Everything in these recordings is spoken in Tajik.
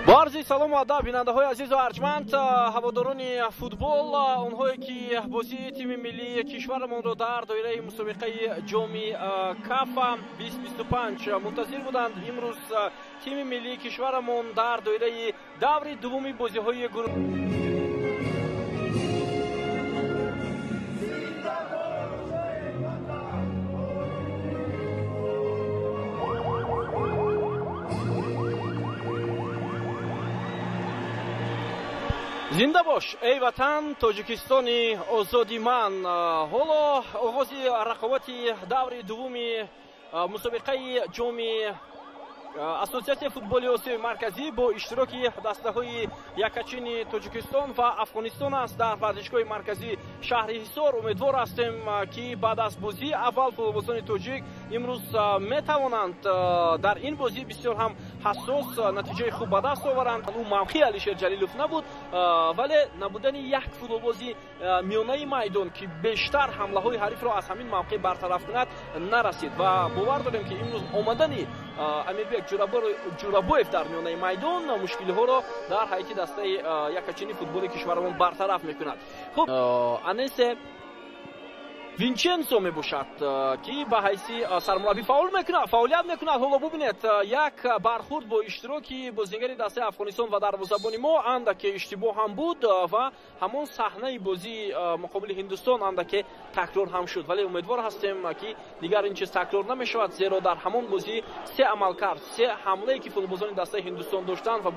Бо арзи салому адаб бинандаҳои азизу арҷманд, ҳаводорони футбол, онҳое ки бозии тими миллии кишварамонро дар доираи мусобиқаи ҷоми Кафа 2025 мунтазир буданд, имрӯз тими миллии кишварамон дар доираи даври дуввуми бозиҳои гурӯҳ Зинда бош, эй ватан, Тоҷикистони озоди ман. Ҳоло оғози рақобати даври дуввуми мусобиқаи ҷоми Ассотсиатсияи футболи Осиёи Марказӣ бо иштироки дастаҳои якачини Тоҷикистон ва Афғонистон аст дар варзишгоҳи марказии шаҳри Ҳисор. Умедвор ҳастем, ки баъд аз бозии аввал футболбозони тоҷик имрӯз метавонанд дар ин бозӣ бисёр ҳам ҳассос натиҷаи хуб ба даст оваранд. Ӯ мавқеи Алишер Ҷалилов набуд, вале набудани як футболбози миёнаи майдон, ки бештар ҳамлаҳои ҳарифро аз ҳамин мавқеъ бартараф кунад, нарасид ва бовар дорем, ки имрӯз омадани Амирбек Ҷурабоев дар миёнаи майдон мушкилиҳоро дар ҳайати дастаи якачини футболи кишварамон бартараф мекунад. Хуб, Анесе Винченсо мебошад, ки ба ҳайси сармураббӣ фаъолият мекунад. Ҳоло бубинед, як бархурд бо иштироки бозингари дастаи Афғонистон ва дарвозабони мо андаке иштибоҳ ҳам буд ва ҳамон саҳнаи бозии муқобили Ҳиндустон андаке такрор ҳам шуд, вале умедвор ҳастем, ки дигар ин чиз такрор намешавад, зеро дар ҳамон бозӣ се амалкард, се ҳамлае ки футболбозони дастаи Ҳиндустон доштанд ва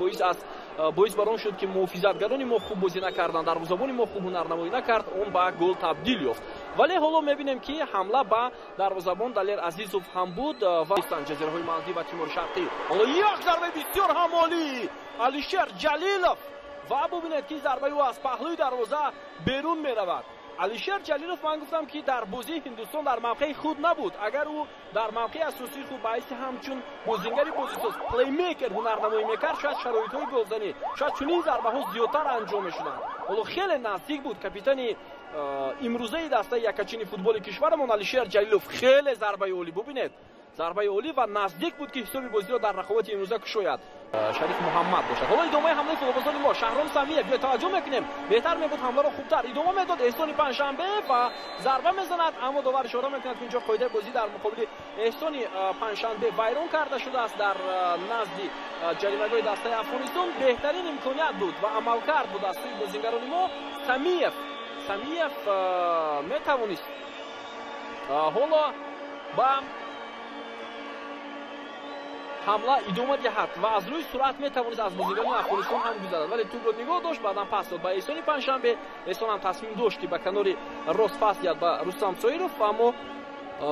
боис бар он шуд, ки муҳофизатгарони мо хуб бозӣ накарданд, дарвозабони мо хуб ҳунарнамоӣ накард, он ба гол табдил ёфт. Вале ҳоло мебинем, ки ҳамла ба дарвозабон Далер Азизов ҳам буд ва ҷазираҳои Малдив ва Тимори Шарқӣ. Ҳоло як зарбаи бисёр ҳам олӣ Алишер Ҷалилов ва бубинед, ки зарбаи ӯ аз паҳлӯи дарвоза берун меравад. Алишер Ҷалилов, ман гуфтам, ки дар бозии Ҳиндустон дар мавқеи худ набуд. Агар ӯ дар мавқеи асосии худ ба ҳайси ҳамчун бозингари бозисоз, плеймейкер ҳунарнамоӣ мекард, шояд шароитҳои голзанӣ, шояд чунин зарбаҳо зиёдтар анҷом мешуданд. Ҳоло хеле наздик буд капитани имрӯзаи дастаи якачини футболи кишварамон Алишер Ҷалилов. Хеле зарбаи олӣ, бубинед, зарбаи олӣ ва наздик буд, ки ҳисоби бозиро дар рақобати имрӯза кушояд. Шариф Муҳаммад бошад. Ҳоло идомаи ҳамлаи футболбозони мо. Шаҳром Самиев, биё таваҷҷӯҳ мекунем, беҳтар мебуд ҳамларо хубтар идома медод. Эҳсони Панҷшанбе ва зарба мезанад, аммо довар ишора мекунад, ки инҷо қоидаи бозӣ дар муқобили Эҳсони Панҷшанбе вайрон карда шудааст дар назди ҷаримагоҳи дастаи Афғонистон. Беҳтарин имконият буд ва амалкард буд аз сӯи бозингарони мо. Самиев метавонист ҳоло ба ҳамла идома диҳад ва аз рӯи суръат метавонист аз бозигарони Афғонистон ҳам гузарад, вале тӯбро нигоҳ дошт, баъдан пас дод ба Эҳсони Панҷшанбе. Эҳсон ҳам тасмим дошт, ки ба канори рост пас диҳад ба Рустам Соиров, аммо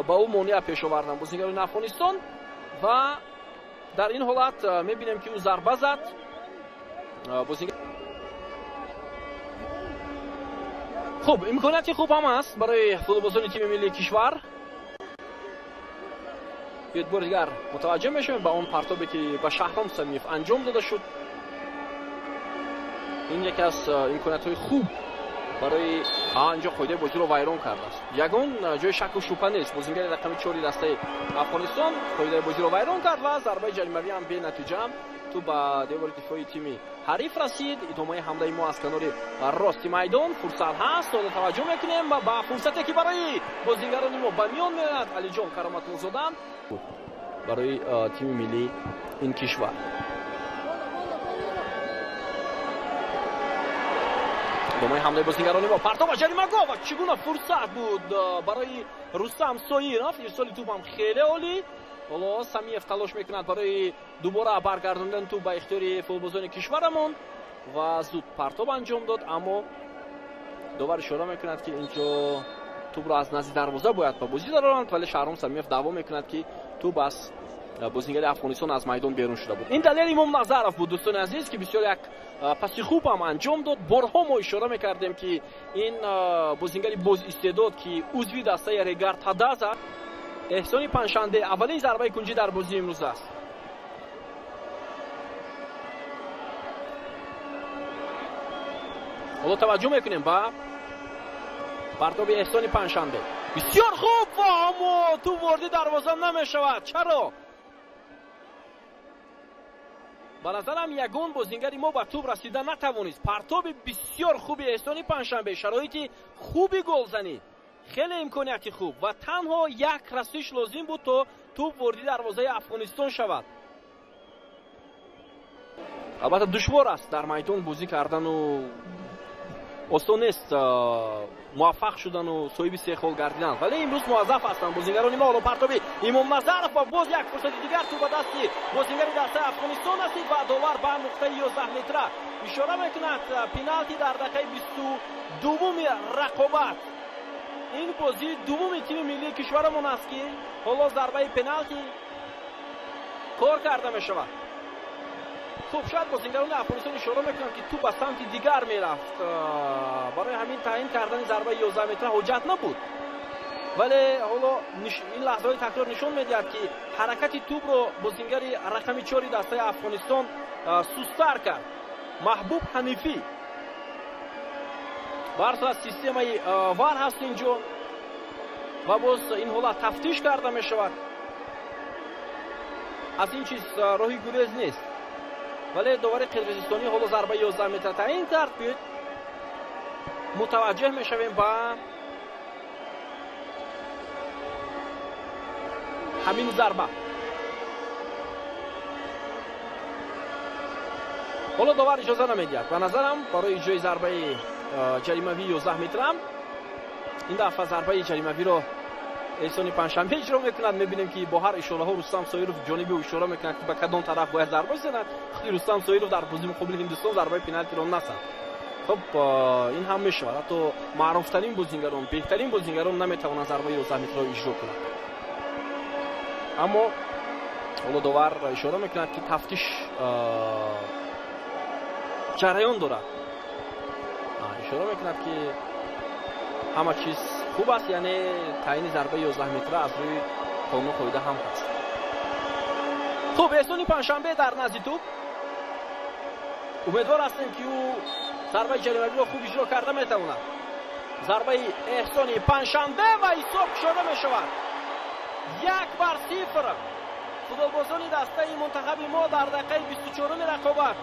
ба ӯ монеа пеш оварданд бозигарони Афғонистон ва дар ин ҳолат мебинем, ки ӯ зарба зад. Хуб, имконияти хуб ҳам аст барои футболбозони тими миллии кишвар. Биёед бори дигар мутаваҷҷӯҳ мешавем ба он партобе, ки ба Шаҳром Самиев анҷом дода шуд. Ин яке аз имкониятҳои хуб барои инҷо қоидаи бозиро вайрон кардааст. Ягон ҷои шаку шубҳа нест. Бозингари рақами 4 дастаи Афғонистон қоидаи бозиро вайрон кард ва зарбаи ҷаримавӣ ҳам бенатиҷа тӯб ба девори дифоии тими ҳариф расид. Идомаи ҳамлаи мо аз канори рости майдон, фурсат ҳаст. Ҳоло таваҷҷӯҳ мекунем ба фурсате, ки барои бозингарони мо ба миён меояд. Алиҷон Кароматуллозода барои тими миллии ин кишвар. Идомаи ҳамлаи бозингарони мо, партоб ба ҷаримагоҳ ва чӣ гуна фурсат буд барои Рустам Соиров. Ирсоли тӯб ҳам хеле олӣ. Ҳоло Самиев талош мекунад барои дубора баргардондани тӯб ба ихтиёри футболбозони кишварамон ва зуд партоб анҷом дод, аммо довар ишора мекунад, ки инҷо тӯбро аз назди дарвоза бояд ба бозӣ дароранд, вале Шаҳром Самиев даъво мекунад, ки тӯб аз бозингари Афғонистон аз майдон берун шуда буд. Ин Далер Имомназаров буд, дӯстони азиз, ки бисёр як паси хуб ҳам анҷом дод. Борҳо мо ишора мекардем, ки ин бозингари бозистеъдод, ки узви дастаи Регар Тадаза. Эҳсони Панҷшанбе аввалин зарбаи кунҷӣ дар бозии имрӯз аст. Ҳоло таваҷҷӯҳ мекунем ба партоби Эҳсони Панҷшанбе. Бисёр хуб ва аммо тӯб ворди дарвоза намешавад. Чаро? Ба назарам ягон бозингари мо ба тӯб расида натавонист. Партоби бисёр хуби Эҳсони Панҷшанбе, шароити хуби голзанӣ, хеле имконияти хуб ва танҳо як расиш лозим буд, то тӯб вориди дарвозаи Афғонистон шавад. Албатта душвор аст дар майдон бозӣ кардану осон нест муваффақ шудану соҳиби се хол гардидан, вале имрӯз муваззаф ҳастанд бозингарони мо. Ҳоло партоби Имомназаров ва боз як фурсати дигар тӯб ба дасти бозингари дастаи Афғонистон расид ва довар ба нуқтаи 11 метра ишора мекунад. Пеналти дар дақиқаи 22-уми рақобат. Ин бозии дуввуми тими миллии кишварамон аст, ки ҳоло зарбаи пеналти кор карда мешавад. Хуб, шояд бозингарони Афғонистон ишора мекунанд, ки тӯб ба самти дигар мерафт, барои ҳамин таъин кардани зарбаи 11 метра ҳоҷат набуд. Вале ҳоло ин лаҳзаҳои такрор нишон медиҳад, ки ҳаракати тӯбро бозингари рақами 4 дастаи Афғонистон сусттар кард, Маҳбуб Ҳанифӣ. Ба ҳар сурат системаи вар ҳаст инҷо ва боз ин ҳолат тафтиш карда мешавад. Аз ин чиз роҳи гурез нест. Вале довари қирғизистонӣ ҳоло зарбаи 11 метра таъин кард. Биёед мутаваҷҷеҳ мешавем ба ҳамин зарба. Ҳоло довар иҷоза намедиҳад. Ба назарам барои иҷрои зарбаи ҷаримавии 11 метра ин дафъа зарбаи ҷаримавиро Эҳсони Панҷшанбе иҷро мекунад. Мебинем, ки бо ҳар ишораҳо Рустам Соиров ҷониби ӯ ишора мекунад, ки ба кадом тараф бояд зарба занад. Худи Рустам Соиров дар бозии муқобили Ҳиндустон зарбаи пеналтиро назад. Хуб, ин ҳам мешавад. Ҳатто маъруфтарин бозингарон, беҳтарин бозингарон наметавонанд зарбаи 11 метраро иҷро кунанд. Аммо ҳоло довар ишора мекунад, ки тафтиш ҷараён дорад. Ишора мекунад, ки ҳама чиз хуб аст, яъне таъини зарбаи 11 метра аз рӯи қонуну қоида ҳам ҳаст. Хуб, Эҳсони Панҷшанбе дар назди тӯб. Умедвор ҳастем, ки ӯ зарбаи ҷаримавиро хуб иҷро карда метавонад. Зарбаи Эҳсони Панҷшанбе ва ҳисоб кушода мешавад. 1-0. Футболбозони дастаи мунтахаби мо дар дақиқаи 24-уми рақобат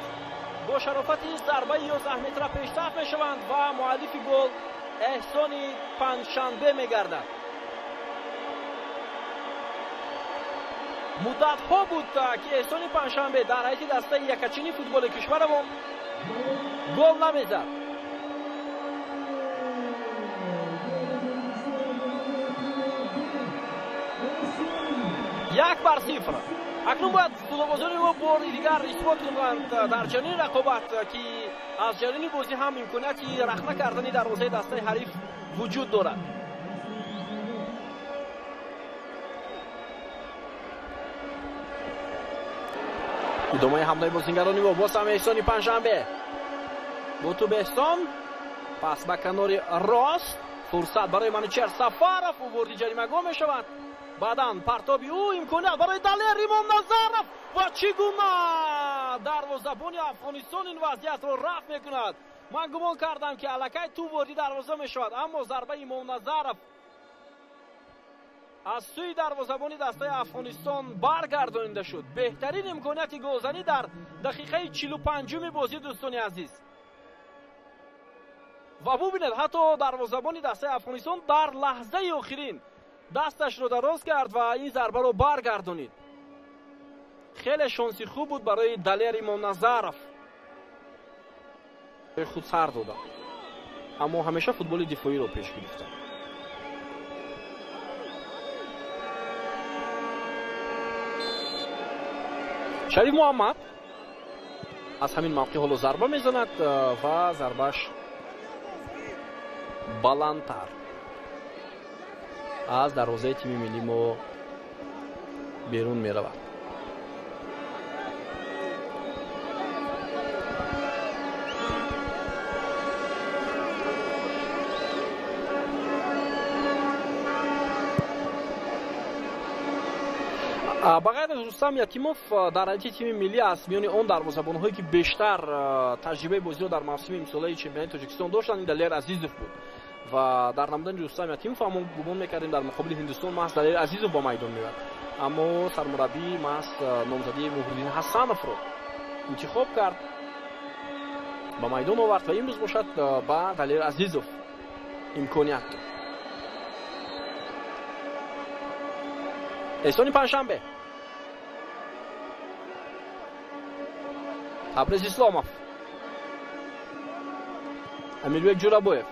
бо шарофати зарбаи 11 метра пешсаф мешаванд ва муаллифи гол Эҳсони Панҷшанбе мегардад. Муддатҳо буд, ки Эҳсони Панҷшанбе дар ҳайати дастаи якачини футболи кишварамон гол намезад. 1-0. Акнун бояд футболбозони мо бори дигар исбот кунанд дар ҷараёни рақобат, ки аз ҷараёни бозӣ ҳам имконияти рахна кардани дарвозаи дастаи ҳариф вуҷуд дорад. Идомаи ҳамлаи бозингарони мо боз ҳам Эҳсони Панҷшанбе бо тӯб. Эҳсон пас ба канори рост, фурсат барои Манучер Сафаров, ӯ вориди ҷаримагоҳ мешавад. Баъдан партоби ӯ, имконият барои Далер Имомназаров ва чӣ гуна дарвозабони Афғонистон ин вазъиятро рафт мекунад. Ман гумон кардам, ки аллакай тӯб вориди дарвоза мешавад, аммо зарбаи Имомназаров аз сӯи дарвозабони дастаи Афғонистон баргардонида шуд. Беҳтарин имконияти голзанӣ дар дақиқаи 45-уми бозӣ, дӯстони азиз. Ва бубинед, ҳатто дарвозабони дастаи Афғонистон дар лаҳзаи охирин дасташро дароз кард ва ин зарбаро баргардонид. Хеле шонси хуб буд барои Далер Имомназаров. Худ сар дода, аммо ҳамеша футболи дифоиро пеш гирифта. Шариф Муҳаммад аз ҳамин мавқеъ ҳоло зарба мезанад ва зарбаш баландтар аз дарвозаи тими миллии мо берун меравад. Ба ғайр аз Рустам Ятимов дар ҳайати тими миллӣ аз миёни он дарвозабонҳое, ки бештар таҷрибаи бозиро дар мавсими имсолаи чемпионати Тоҷикистон доштанд, ин Далер Азизов буд. Ва дар намудани Рустам Ятимов ҳамон гумон мекардем дар муқобили Ҳиндустон маҳз Далер Азизов ба майдон меояд, аммо сармураббӣ маҳз номзадии Муҳриддин Ҳасановро интихоб кард, ба майдон овард ва имрӯз бошад ба Далер Азизов имконият дод. Эҳсони Панҷшанбе, Табриз Исломов, Амирбек Ҷурабоев,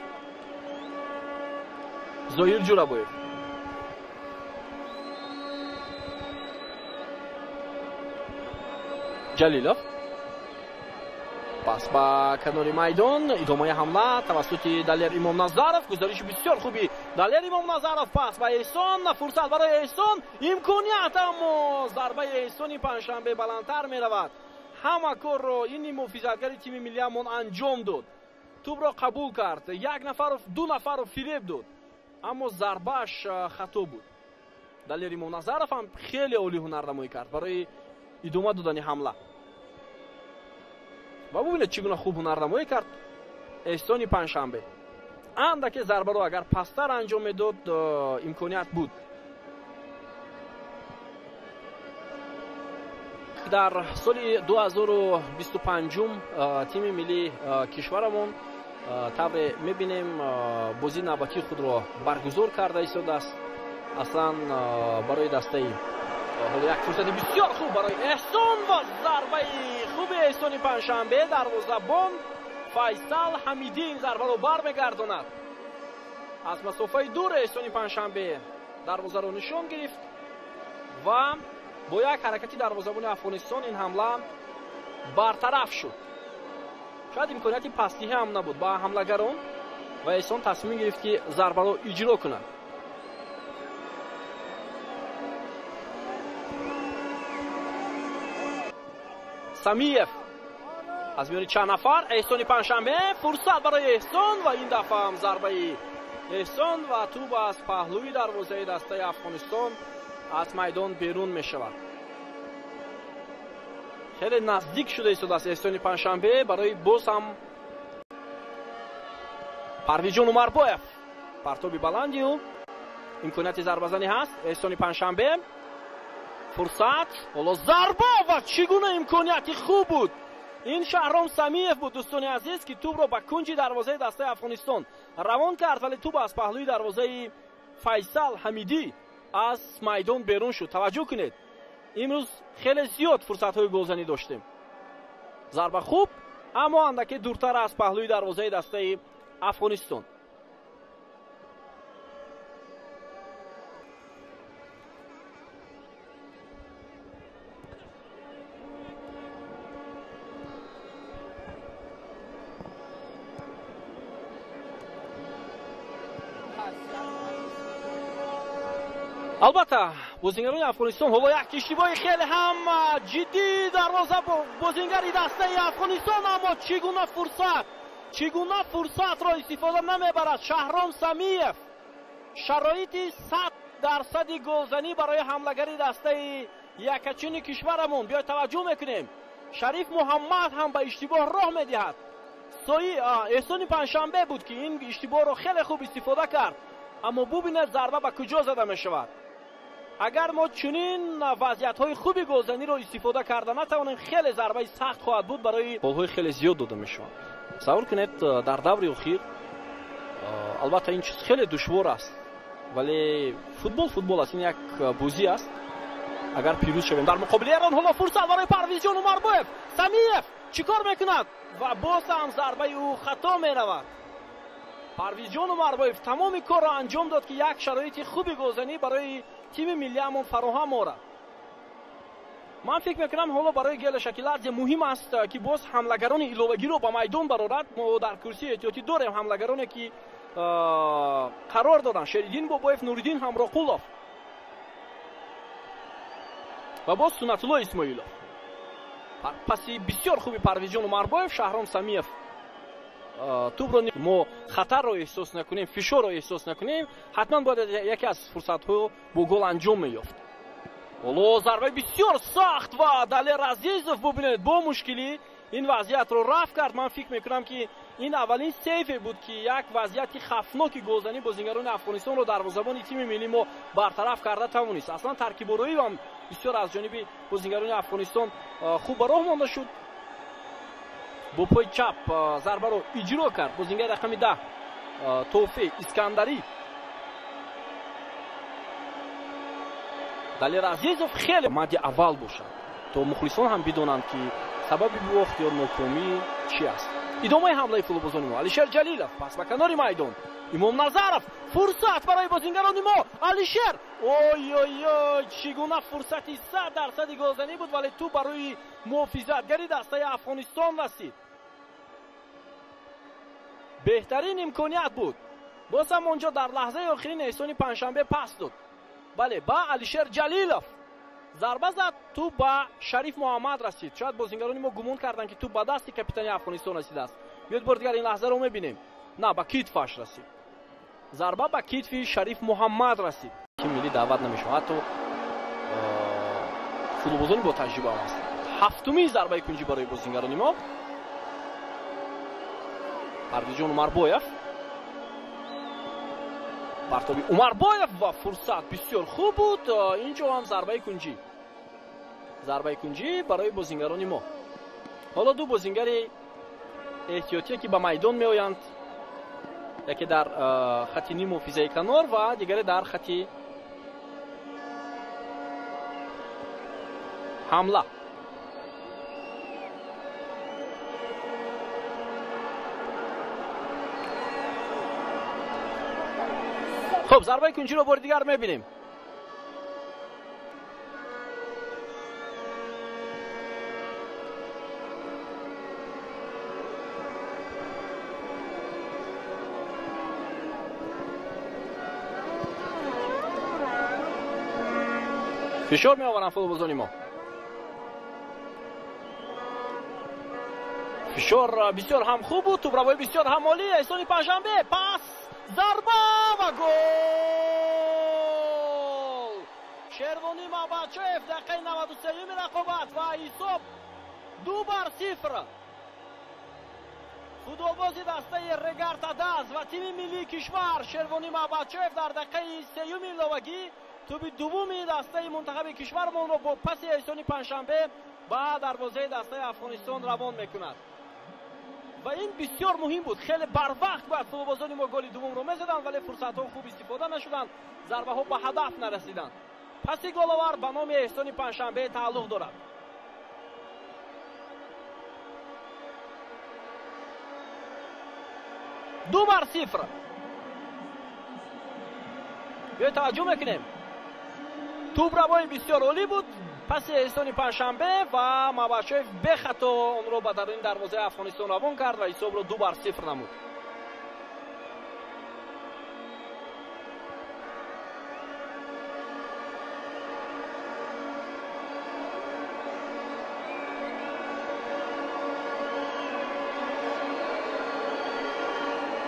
Зоир Ҷурабоев. Ҷалилов пас ба канори майдон, идомаи ҳамла тавассути Далер Имомназаров. Гузариши бисёр хуби Далер Имомназаров, пас ба Эҳсон, фурсат барои Эҳсон, имконият, аммо зарбаи Эҳсони Панҷшанбе баландтар меравад. Ҳама корро ин муҳофизатгари тими миллиамон анҷом дод. Тӯбро қабул кард, як нафару ду нафарро фиреб дод, аммо зарбааш хато буд. Далер Имомназаров ҳам хеле олӣ ҳунарнамоӣ кард барои идома додани ҳамла. Ва бубинед, чӣ гуна хуб ҳунарнамоӣ кард Эҳсони Панҷшанбе. Андаке зарбаро агар пасттар анҷом медод, имконият буд. Дар соли 2025 тими миллии кишварамон тавре мебинем бозии навбатии худро баргузор карда истодааст. Аслан барои дастаи ҳоло як фурсати бисёр хуб барои Эҳсон ва зарбаи хуби Эҳсони Панҷшанбе, дарвозабон Файсал Ҳамидӣ ин зарбаро бармегардонад. Аз масофаи дур Эҳсони Панҷшанбе дарвозаро нишон гирифт ва бо як ҳаракати дарвозабони Афғонистон ин ҳамла бартараф шуд. Шояд имконияти пасдиҳӣ ҳам набуд ба ҳамлагарон ва Эҳсон тасмим гирифт, ки зарбаро иҷро кунад. Самиев аз миёни чанд нафар, Эҳсони Панҷшанбе, фурсат барои Эҳсон ва ин дафъа ҳам зарбаи Эҳсон ва тӯб аз паҳлӯи дарвозаи дастаи Афғонистон аз майдон берун мешавад. Хеле наздик шуда истодааст Эҳсони Панҷшанбе барои боз ҳам Парвизҷон Умарбоев. Партоби баланди ӯ, имконияти зарбазанӣ ҳаст. Эҳсони Панҷшанбе, фурсат, ҳоло зарба ва чӣ гуна имконияти хуб буд. Ин Шаҳром Самиев буд, дӯстони азиз, ки тӯбро ба кунҷи дарвозаи дастаи Афғонистон равон кард, вале тӯб аз паҳлӯи дарвозаи Файсал Ҳамидӣ аз майдон берун шуд. Таваҷҷӯҳ кунед, имрӯз хеле зиёд фурсатҳои голзанӣ доштем. Зарба хуб, аммо андаке дуртар аз паҳлӯи дарвозаи дастаи Афғонистон. Албатта, бозингарони Афғонистон ҳоло як иштибоҳи хеле ҳам ҷиддӣ, дарвоза бозингари дастаи Афғонистон, аммо чӣ гуна фурсат, чӣ гуна фурсатро истифода намебарад Шаҳром Самиев. Шароити 100% голзанӣ барои ҳамлагари дастаи якачини кишварамон. Биёед таваҷҷӯҳ мекунем, Шариф Муҳаммад ҳам ба иштибоҳ роҳ медиҳад. Эҳсони Панҷшанбе буд, ки ин иштибоҳро хеле хуб истифода кард, аммо бубинед зарба ба куҷо зада мешавад. Агар мо чунин вазъиятҳои хуби голзаниро истифода карда натавонем, хеле зарбаи сахт хоҳад буд барои голҳои хеле зиёд дода мешаванд. Тасаввур кунед, дар даври охир, албатта ин чиз хеле душвор аст, вале футбол футбол аст, ин як бозӣ аст. Агар пирӯз шавем дар муқобили Эрон, ҳоло фурсат барои Парвизҷон Умарбоев. Самиев чӣ кор мекунад? Ва боз ҳам зарбаи ӯ хато меравад. Парвизҷон Умарбоев тамоми корро анҷом дод, ки як шароити хуби голзанӣ барои тими миллиамон фароҳам орад. Ман фикр мекунам, ҳоло барои Гела Шакиладзе муҳим аст, ки боз ҳамлагарони иловагиро ба майдон барорад. Мо дар курсии эҳтиётӣ дорем ҳамлагароне, ки қарор доранд: Шериддин Бобоев, Нуриддин Ҳамроқулов ва боз Суннатулло Исмоилов. Паси бисёр хуби Парвизҷон Умарбоев, Шаҳром Самиев тӯбро мо хатарро эҳсос накунем, фишорро эҳсос накунем, ҳатман бояд яке аз фурсатҳо бо гол анҷом меёфт. Ҳоло зарбаи бисёр сахт ва Далер Азизов, бубинед, бо мушкилӣ ин вазъиятро рафт кард. Ман фикр мекунам, ки ин аввалин сейфе буд, ки як вазъияти хафноки голзанӣ бозингарони Афғонистонро дарвозабони тими миллӣ мо бартараф карда тавонист. Аслан таркибороӣ ҳам бисёр аз ҷониби бозингарони Афғонистон хуб ба роҳ монда шуд. Бо пои чап зарбаро иҷро кард бозингари рақами 10 Тофе Искандарӣ. Далер Азизов хеле мадди аввал бошад, то мухлисон ҳам бидонанд, ки сабаби бохт ё нокомӣ чӣ аст. Идомаи ҳамлаи футболбозони мо. Алишер Ҷалилов пас ба канори майдон. Имом Назаров, фурсат барои бозингарони мо. Алишер, ой-ой-ой, чӣ гуна фурсати 100% голзанӣ буд, вале тӯп барои муҳофизатгари дастаи Афғонистон расид. Беҳтарин имконият буд. Боз ҳам онҷо дар лаҳзаи охирин Эҳсони Панҷшанбе пас дод. Бале, ба Алишер Ҷалилов зарба зад, тӯп ба Шариф Муҳаммад расид. Шояд бозингарони мо гумон карданд, ки тӯп ба дасти капитани Афғонистон расидааст. Биёед бори дигар ин лаҳзаро мебинем. На, ба китфаш расид. Зарба ба китфи Шариф Муҳаммад расид. Тими миллӣ даъват намешавад, ҳатто футболбозони бо таҷриба ҳам ҳастанд. Ҳафтумин зарбаи кунҷӣ барои бозингарони мо. Парвизҷон Умарбоев. Партоби Умарбоев ва фурсат бисёр хуб буд. Инҷо ҳам зарбаи кунҷӣ. Зарбаи кунҷӣ барои бозингарони мо. Ҳоло ду бозингари эҳтиётие, ки ба майдон меоянд, яке дар хати ним муҳофизаи канор ва дигаре дар хати ҳамла. Хуб, зарбаи кунҷиро бори дигар мебинем. Фишор меоваранд футболбозони мо. Фишор бисёр ҳам хуб буд, тӯбравоӣ бисёр ҳам олӣ. Эҳсони Панҷшанбе, пас, зарба ва гол! Шервонӣ Мабачоев, дақиқаи 93-юми рақобат ва ҳисоб 2-0. Футболбози дастаи Регар-ТадАЗ ва тими миллии кишвар Шервонӣ Мабачоев дар дақиқаи сеюми иловагӣ тӯби дуввуми дастаи мунтахаби кишвармонро бо паси Эҳсони Панҷшанбе ба дарвозаи дастаи Афғонистон равон мекунад. Ва ин бисёр муҳим буд. Хеле барвақт бояд футболбозони мо голи дуввумро мезаданд, вале фурсатҳо хуб истифода нашуданд, зарбаҳо ба ҳадаф нарасиданд. Паси головар ба номи Эҳсони Панҷшанбе тааллуқ дорад. 2-0. Биёед таваҷҷӯҳ мекунем. Тӯбравои бисёр олӣ буд паси Эҳсони Панҷшанбе ва Мабачоев бехато онро ба даруни дарвозаи Афғонистон равон кард ва ҳисобро 2-0 намуд.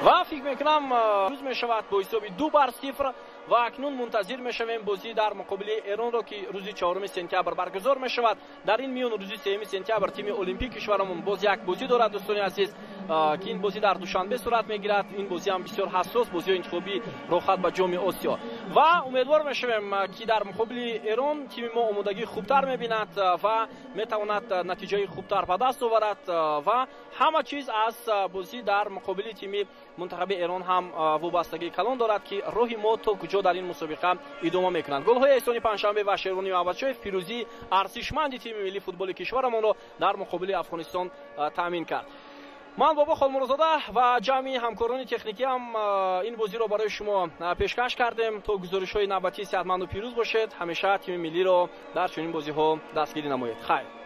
Ва фикр мекунам, рӯз мешавад бо ҳисоби 2-0 ва акнун мунтазир мешавем бозӣ дар муқобили Эронро, ки рӯзи 4 сентябр баргузор мешавад. Дар ин миён рӯзи 3 сентябр тими Олимпии кишварамон боз як бозӣ дорад, дӯстони азиз, ки ин бозӣ дар Душанбе сурат мегирад. Ин бозӣ ҳам бисёр ҳассос, бозиҳои интихобии роҳхат ба Ҷоми Осиё. Ва умедвор мешавем, ки дар муқобили Эрон тими мо омодагии хубтар мебинад ва метавонад натиҷаи хубтар ба даст оварад ва ҳама чиз аз бозӣ дар муқобили тими мунтахаби Эрон ҳам вобастагии калон дорад, ки роҳи мо то куҷо дар ин мусобиқа идома мекунанд. Голҳои Эҳсони Панҷшанбе ва Шервонӣ Мабачоев пирӯзии арзишманди тими миллии футболи кишварамонро дар муқобили Афғонистон таъмин кард. Ман Бобо Холмурозода ва ҷамъи ҳамкорони техникиам ин бозиро барои шумо пешкаш кардем. То гузоришҳои навбатӣ сеҳатманду пирӯз бошед. Ҳамеша тими миллиро дар чунин бозиҳо дастгирӣ намоед. Хайр.